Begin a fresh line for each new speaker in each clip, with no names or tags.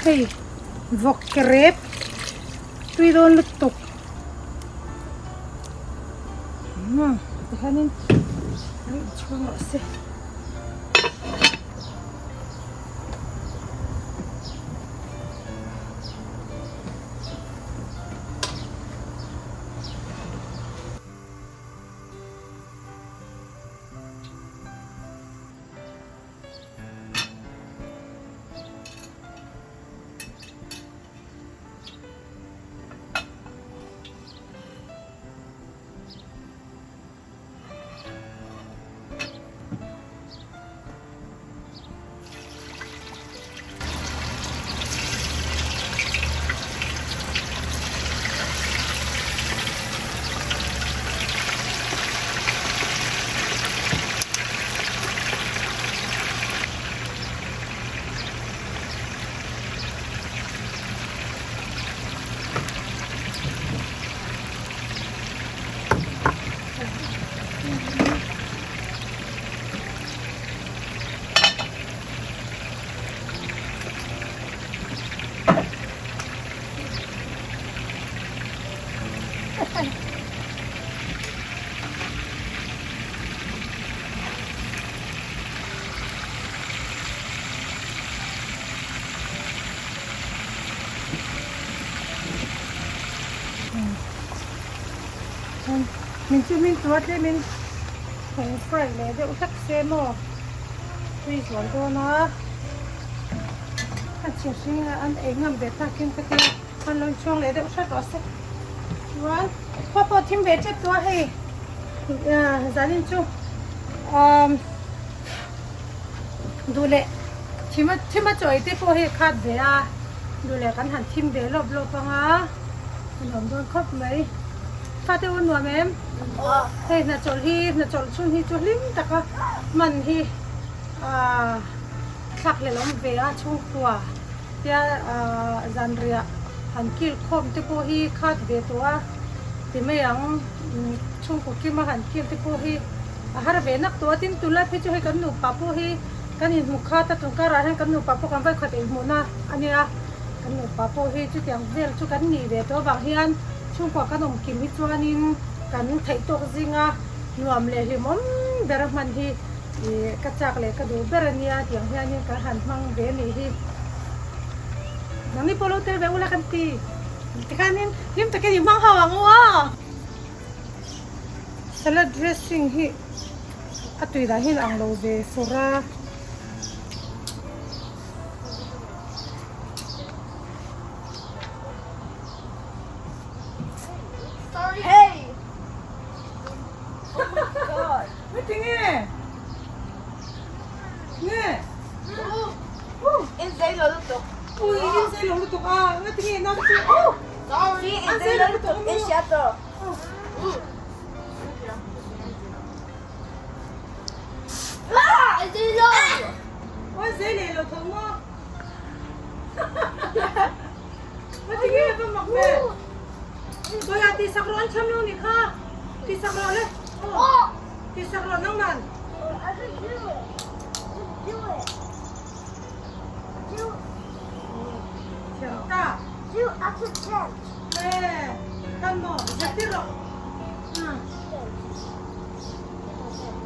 Hei vawk ke rep tui dawn lutuk. Umm tihianin a inchhung rawh se. Min chu min tua tlemin thawng fry leh deuh hlek se maw tui zual dawn a a chhia hring a an ei ngam ve takin ka tia an lo inchhuang leh deuh hret rawh se chuan khua pawh thim ve tep tawh a hei zanin chu umm duh leh thim a thim a chaw ei te pawh hei khat ve a duh leh kan han thim ve lawp lawp ang a a nuam dawn khawp mai fate u nuam em hei hnachawlh hi hnachawlh chhung hi chu hlim taka hman hi ahh thlak hlelh awm ve a chhungkua tia ahh zanriah han kil khawm te pawh hi khat ve tawh a ti mai ang chhungkaw kima han kil te pawh hi a har ve nak tawh a tin tunlai phei chu hei kan nupa pawh hi kan inhmu khat a tun karah hian kan nupa pawh kan vawikhat inhmuhna a nia kan nupa pawh hi chutiang vel chu kan nih ve tawh avang hian chhungkua kan awm kim hi chuanin kan theih tawk zinga nuam leh hlimawm ber a hman hi ih ka chak leh ka duh ber a nia tiang hianin kan han hmang ve a nih hi nangni pawh lo tel ve ula kan ti tikhanin hlim takin i hmang ho ang u aw. Salad dressing hi a tui dah hian ang lo ve fur a.
Hey! Oh my god!
Tinge? Nge?
In zei lo lutuk.
Ui, in zei lo lutuk a. Nga tinge nau chu? Oh!
Sorry, in zei lo lutuk. In hria tawh. Ah! In zei lo.
Oi, zei leh lo tho maw? Nga tinge va mak ve? Kawia ti sak rawh an thiam lo nih kha. Ti sak rawh le.
Oh!
Ti sak rawh nangman.
I can do it. Do it. Do
Thiam ta.
Do I can dance.
Eh, kan maw? Zirtir rawh.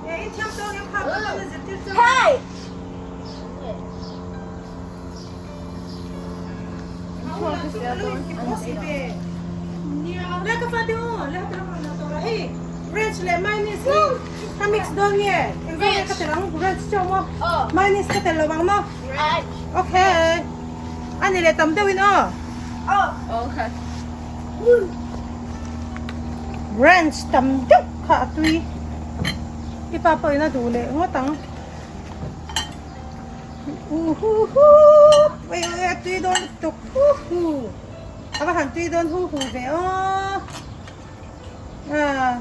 Eh, in thiam tawng em kha ka kan zirtir chu.
Hey!
Le ka fa te u, le ka la to ra hei. Ranch leh mayonnaise hi ka mix dawn nge? Engvang nge ka tel ang? Ranch chu maw? Mayonnaise ka tel lo ang maw? Okay. Ani leh tam deuhin aw.
Okay.
Ranch tam deuh kha a tui. I pa pawhin a duh leh ngawt ang. Uhuhu ui ui a tui dawn lutuk huhu a va han tui dawn huhu ve aw ah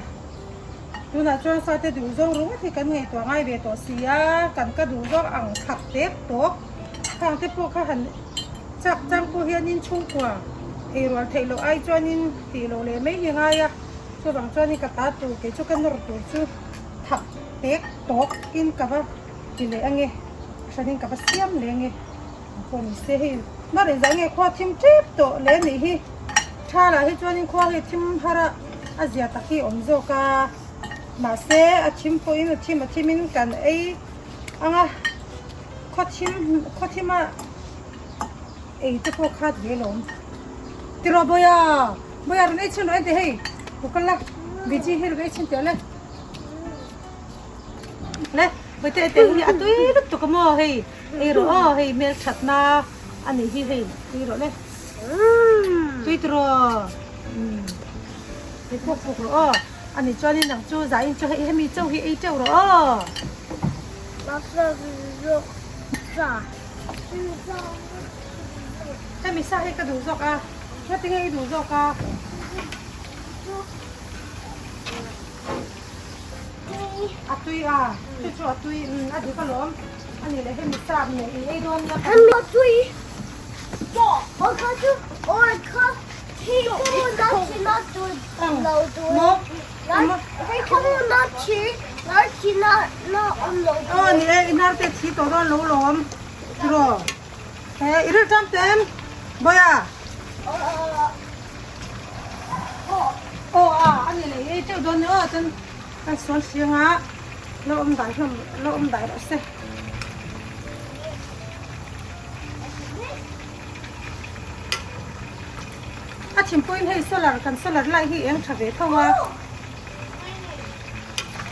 tunah chuan fate duh zawng ringawt hi kan ngaihtuah ngai ve tawh si a kan ka duh zawng ang thak tek tawk khang te pawh kha han chak chang pawh hianin chhungkua eirual theih loh ai chuanin tih loh leh mai hi ngai a chuvang chuanin ka ta tur kei chu ka nawr tur chu thak tek tawk in ka va ti leh ange hranin ka va siam leh ange ang pawh ni se hei. Dar inzah nge khua thim tep tawh le anih hi. Tha lah hi chuanin khua hi thim har a, a zia tak hi a awm zawk a. Mahse a thim pawhin a thim a thimin kan ei ang a, khaw thim khaw thima ei te pawh khat ve lawm. Tiraw Bawia, Bawia rawn ei chhin rawh en teh hei, lo kal la, Biji hi rawn ei chhin teh le. Le, Bawihte ei teh hi a tui lutuk a maw hei, ei rawh aw hei hmelthatna a nih hi hei, ei rawh le. Tui tiraw, umm ei puk puk rawh aw. Ani chuanin nang chu zain chu hei hemi chauh hi ei teuh rawh aw. Hemi sa hi ka duh zawk a, ngatinge i duh zawk a? A tui a, chu chu a tui a dik alawm. Ani leh hemi sa nge i ei dawn nia. Aw ni e i hnar te thi tawh dawn lo lawm tiraw he i rilh tam tem Bawia aw a ani leh i ei teuh dawn ni aw chuan kan sual hriang a lo awm dai hlawm lo awm dai rawh se. A thinpuiin hei solar kan solar light hi eng tha ve tho a,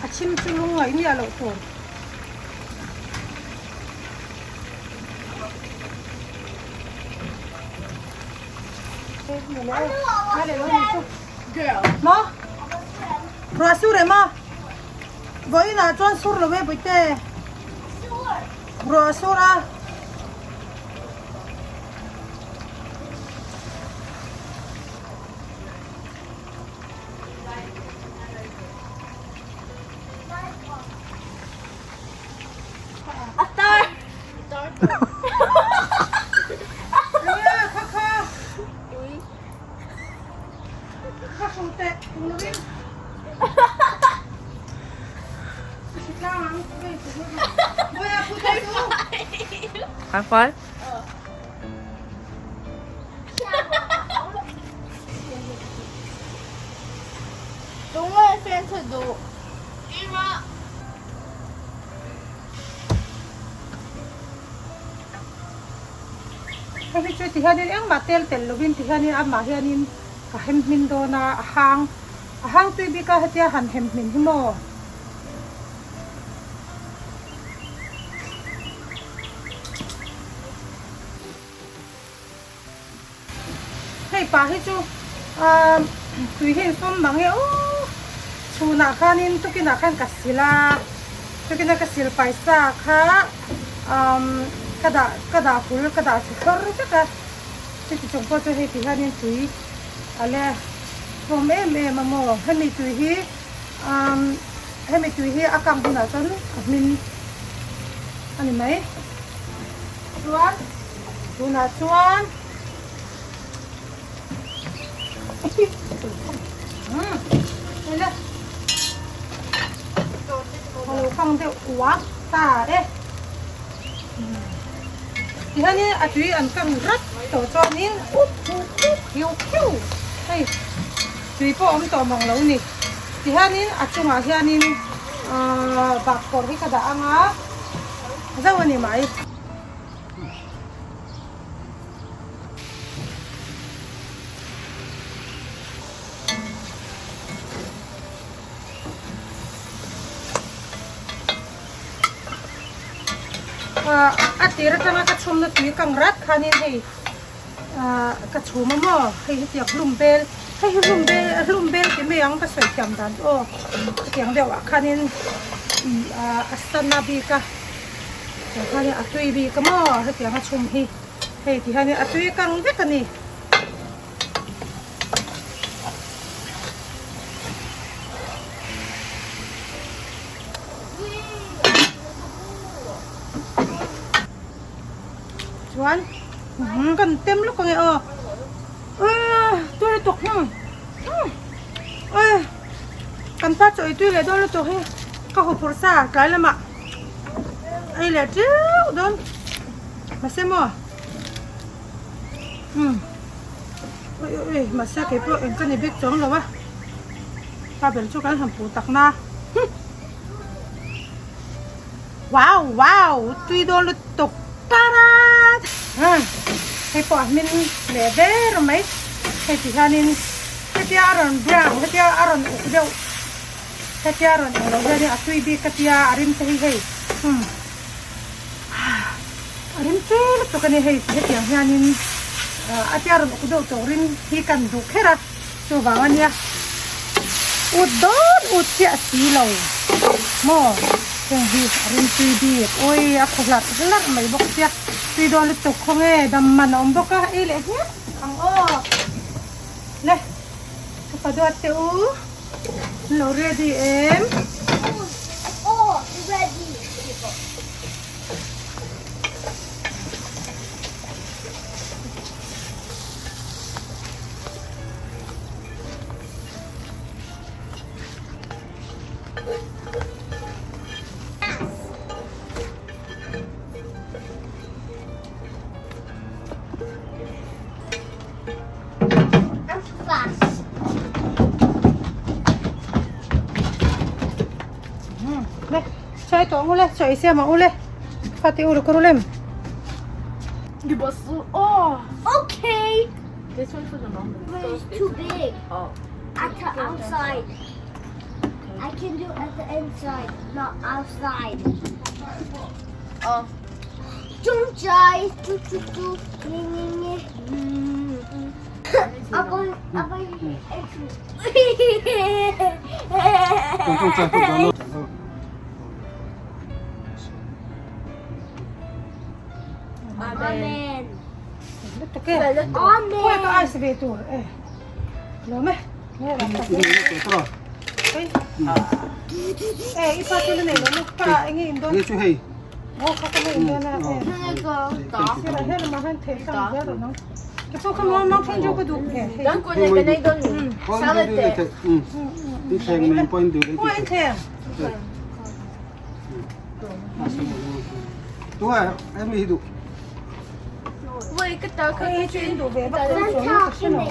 a chhim chu lung ngaih miah loh tur. Maw? Ruah sur em a? Vawiinah chuan sur lo e Bawihte. Ruah a sur a.
High five.
Hei hi chu tihianin engmah tel tel lovin tihianin amah hianin ka hem hmin dawn a, a hang a hang tui bik a hetia han hem hmin hi maw. Hei pa hi chu aaa tui hi in fawm mang e aw chhunah khanin tukinah khan ka sil a tukina ka sil paisa kha umm ka dah ka dah hul ka dah chhe thlawr vek a chuti chung pawh chu hei ti hianin tui a le fawm em em a maw hemi tui hi umm hemi tui hi a kang hunah chuan a hmin a ni mai chuan tunah chuan umm hei le a lo kang deuh uak ta e tihianin a tui an kang rat tawh chuanin up up up hiu khiu hei tui pawh a awm tawh mang lo ni tihianin a chungah hianin ahh bakpawr hi ka dah ang a zauh a ni mai. A tir atanga ka chhumna tui kang rat khanin hei ah ka chhum a maw hei hetiang hlum bel hei hi hlum bel hlum bel ti mai ang ka sawi thiam dan chu aw hetiang deuh ah khanin ih ah a sana bik a tiang khanin a tui bik a maw hetiang a chhum hi hei ti hianin a tui kang vek a ni. Chuan kan tem lawk ange aw tui lutuk kan pa chaw ei tui leh dawn lutuk hi ka huphurh sa tlai lamah ei leh teuh dawn mahse maw. Umm ui ui mahse kei pawh eng ka ni bik chuang lo a pa ber chu kan han puh tak na hum wow wow tui dawn lutuk tara umm hei pawh a hmin leh ber mai hei ti hianin hetia a rawn brown hetia a rawn uk deuh hetia a rawn eng loh hianin a tui bik ka tia a rim te hi hei umm. A rim che lutuk a ni hei hetiang hianin a tia rawn uk deuh tawh rim hi kan duh kher a chuvang a nia ut dawn ut chiah si lo maw heng hi a rim tui bik awi a khaw hlarh hlarh mai bawk sia tui dawn lutuk khaw nge dam man a awm bawk a ei leh hmiah ang aw le ka pa duat teh u an lo ready em.
Aw ready. I'm too fast.
Le, chai tawh ang ule, chaw ei siam ang ule. Fate u lukar ulem.
Oh. Okay.
This one for the mom.
But it's too big.
Oh.
At the outside. I can do at the inside, not outside.
Oh.
Chung chai, chu chu chu, ni ni ni. Apa apa Amen.
Lutuk e.
Amen.
Khawi ka ice ve tur e. Lawm e. Nge ram tak e. E i pa chu na nei lo maw pa enge in dawn. Aw kha ka nei in dawn a e. Sira he lamah hian thei tlang zel rawh nang. Ke pawh kha mang mang pheng deuh ka duh e hei. Khawi in thleng. Hei chu in duh ve vak dawn chuang ka hre lo a.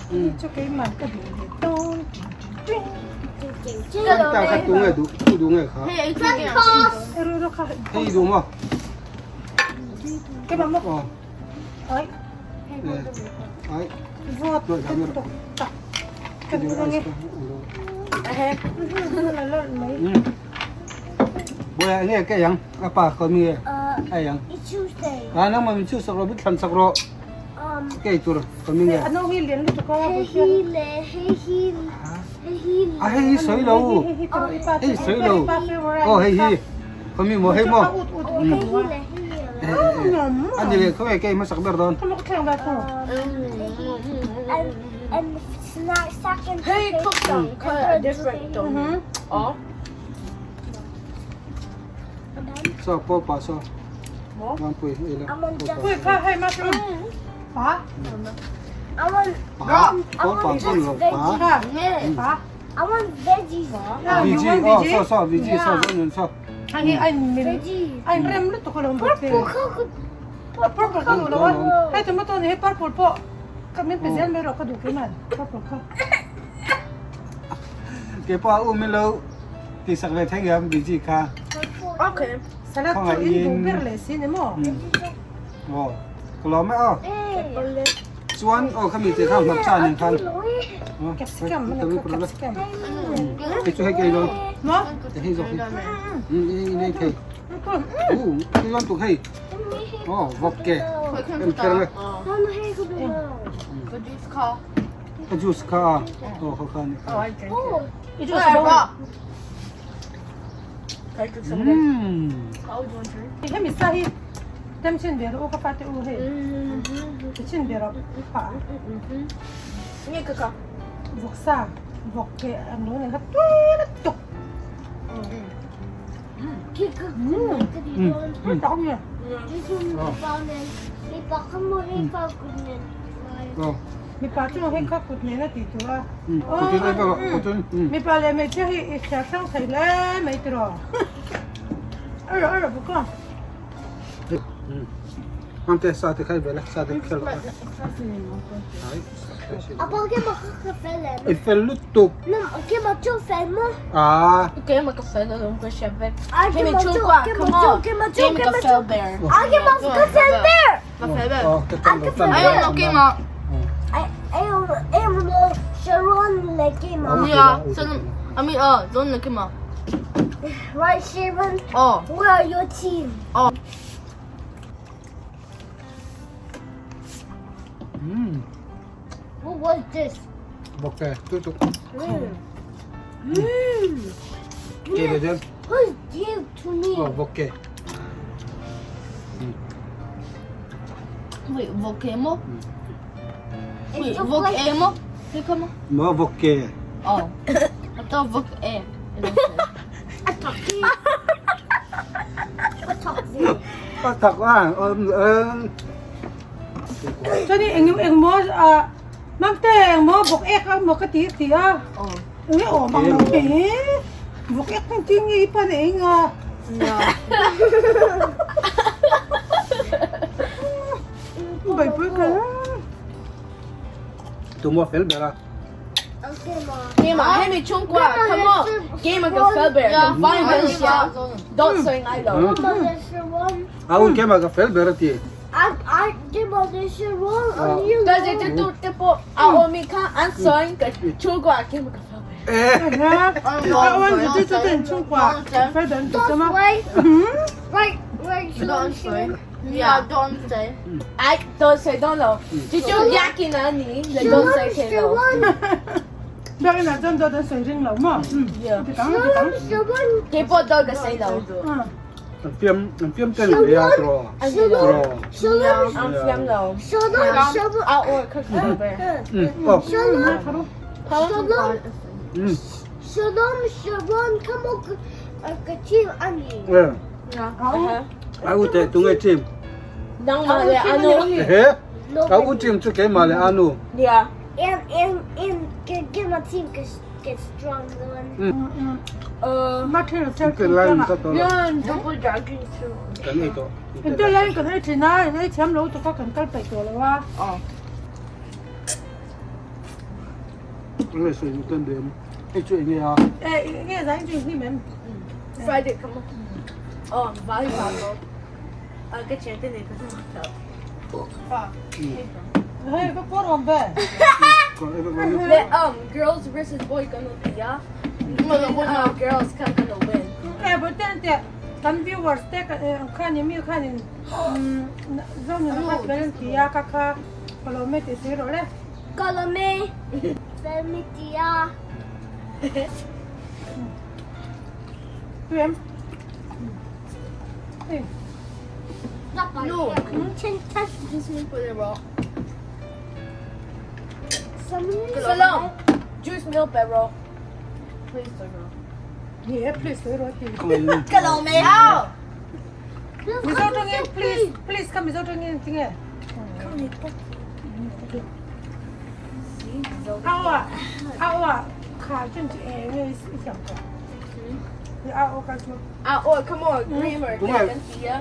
Hei chu keimah ka duh ve dawn. Keimah maw? Ai. Vawt lutuk tak. Ka duh ang e. A no hi lian lutuk a.
Hey, cook them. Cut different though. Oh.
Ui kha hei mushroom. Pa. Kha. Pa.
I want veggies.
Yeah, you want veggie? Hei hi a in mil a in rem lutuk alawm bawk te. Purple ka duh lo a. Hei tomato ni hei purple pawh ka min pe zel mai rawh ka duh keiman purple kha.
Okay.
Salad chu in duh ber leh si ni maw? Capsicum a ni kha capsicum. Maw? I juice a bo. Hemi sa hi tem chin ve rawh u ka fate u hei ti chin ve rawh pah a vawksa vawk ke an lo nei kha tui lutuk tui tak a ni. Mipa chu hei kha kut nen a tih tur a. Mipa leh hmeichhia hi i hriat hrang thei hle mai tiraw. A rawh a rawh bawk a.
Mangte sa te khai vela sa te khel
Apa ke ma ka fel em?
I fel lutuk.
Ke ma chu fel mo?
Ah.
Ke ma ka fel alawm ka hria vek.
Ke
Hemi
ma chu
chhungkua
ke ma
come
chu
on.
ke ma chu
Ke ma
ke
ka
ma chu.
fel ber.
Ah ke ma ka fel ber.
Ka fel ber.
Oh, ka tan lo tan.
I don't know ke ma.
Ai ai ai mo Sharon le ke ma.
Yeah, so I mean don't look him up.
Right Sharon?
Oh.
We are your team.
Oh.
Mm.
What was this?
Ok, tutto. Mm. Che vedete?
Who's give to me?
Oh, ok.
Wait, volcano?
It's
Wait,
just like
volcano? Hey, come on.
Ma ok.
Oh. I thought volcano.
a talkie. A talkie.
A tak a, um.
Chuan in eng eng maw ah Mamte eng maw vawk ek a maw ka ti ti a. Eng nge awm ang lo hi. Vawk ek ang ting i pan eng a. Baipui kal.
Tumaw fel ber a.
Gamer, hemi chhungkua, come on. Gamer ka fel ber, ka fine ber sia. Don't say ngai lo.
A un gamer ka fel ber a ti.
Ka zir te tu te pawh a awmi kha an sawi ka chhungkua gamer ka fel ber.
A un zir te tu te chhungkua fel ber an ti chama.
Yeah, don't say. I don't say don't know. Did you yak in ani? Don't say hello.
Biakin ah chuan dawt an sawi ring lo maw?
Yeah.
Ti tang ti tang.
Kei pawh dawt ka sawi lo.
An fiam an fiam ten ve a tro. Tro.
An fiam lo. A aw ka fel ber.
Oh. A u te tunge team.
Nangmah leh anu.
Ehe. A u team chu keimah leh anu.
Yeah.
And and and get get my team get get strong one.
Kan ei tawh.
Intel laiin kan ei thin a, in ei thiam lo tuk a kan kal peih tawh lo a.
Eng nge sawi tan ve em? Hei chu eng nge a?
E eng nge zai chu hnim em?
Friday ka maw? Aw vai va lo. A ka thian te nei ka hmu tawh.
Hei va pawr awm ve.
Le um girls versus boy kan lo ti a. Girls khan kan lo win.
E bawihte an teh kan viewers te khanin mi khanin zo nun a khat ber an ti a ka kha ka lo me tih sawi rawh le.
Ka lo me fel mi ti a.
Tui em? Hei.
No. Salam. Juice milk pe rawh. Please sawi rawh.
Ni e please sawi rawh ti.
Ka lo mai au.
Mizo tangin please please ka mizo tangin tinge. A aw a a aw a kha chun chi e nge i thiam tawh. A aw ka chu.
A aw come on grammar te kan ti a.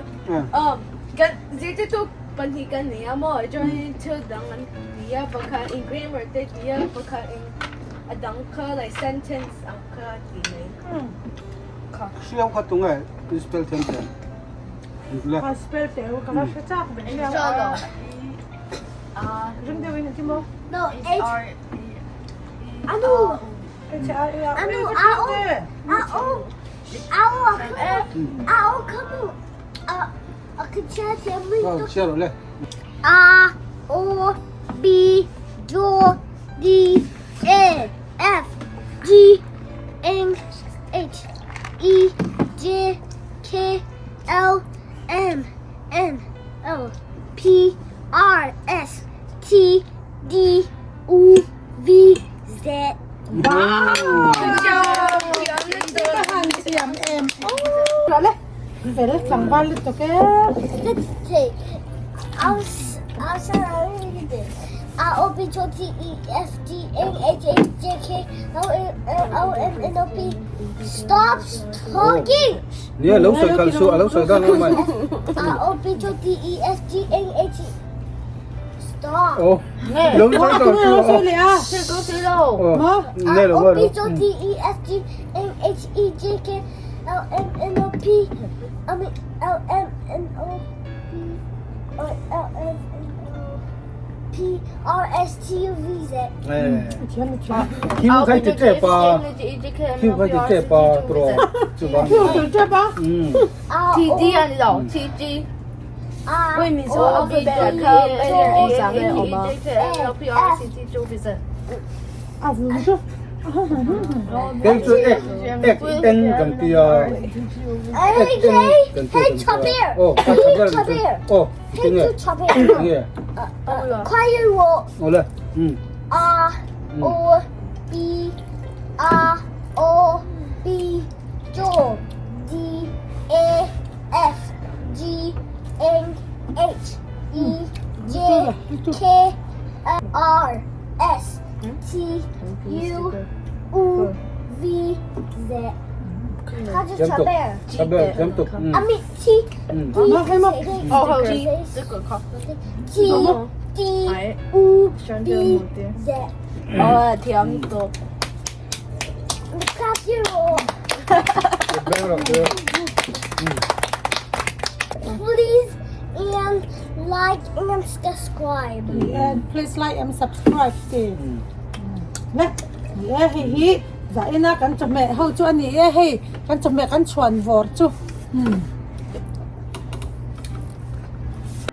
Um kan zirtirtu pahnih kan nei a maw chuan thil dang an ti a pakhat in grammar te ti a pakhat in a dang kha like sentence ang kha ti mai.
Hriau kha tunge i spell thiam teh le.
A spell teh ka va hre chak ve nia. Ring deuh in a ti maw?
No H Anu
H R E A
Anu A O A O A O A O come on A a ka chhiar thiam mai
Aw chhiar rawh le.
A O B Do D A F G N H E J K L M N O P R S T D U V Z.
Wow!
Ka han siam em aw le fel tlangval lutuk e.
Let's take. I'll I'll say A O B O T E F G N H A J K L M N O P. Stop talking.
Nia lo sawi kal su a lo sawi dan ang mai.
R O P Q T E S G N H Stop.
Oh. Lo sawi kal su.
Lo sawi leh a.
Oh. Ne lo
R O P Q T E S G N H E J K L M N O P I mean L M N O P or L M N O P R S T U V Z.
Thil khai ti tep a. Thil khai ti tep a tro. Chu ba.
Thil ti tep a.
Um.
T D an lo T G.
R
O P Q A S E J K L M N O P R S T U V Z.
A vun chu.
Keng chu ek ek n kan tia.
Hey,
Kan
hey,
tia
hey, Chabir.
Oh,
Hey,
Chabir.
Chabir.
Oh,
Hey,
tinge.
Chabir.
Tinge.
Choir roll.
Ole. Um.
R O B R O B J D A F G N H E J K R S T U U V Z. 它是
Thiam tuk.
Chabir.
Chabir thiam tuk. Um.
I mean T
Um.
D
Oh,
T
G.
T D U V Z.
Oh, thiam tuk.
Clap your roll.
Beng rak te.
Please and like and subscribe.
And please like and subscribe ti. Le. Ni e hei hi. Za ina kan chawhmeh ho chu a ni e hei. Kan chawhmeh kan chhuan vawr chu. Um.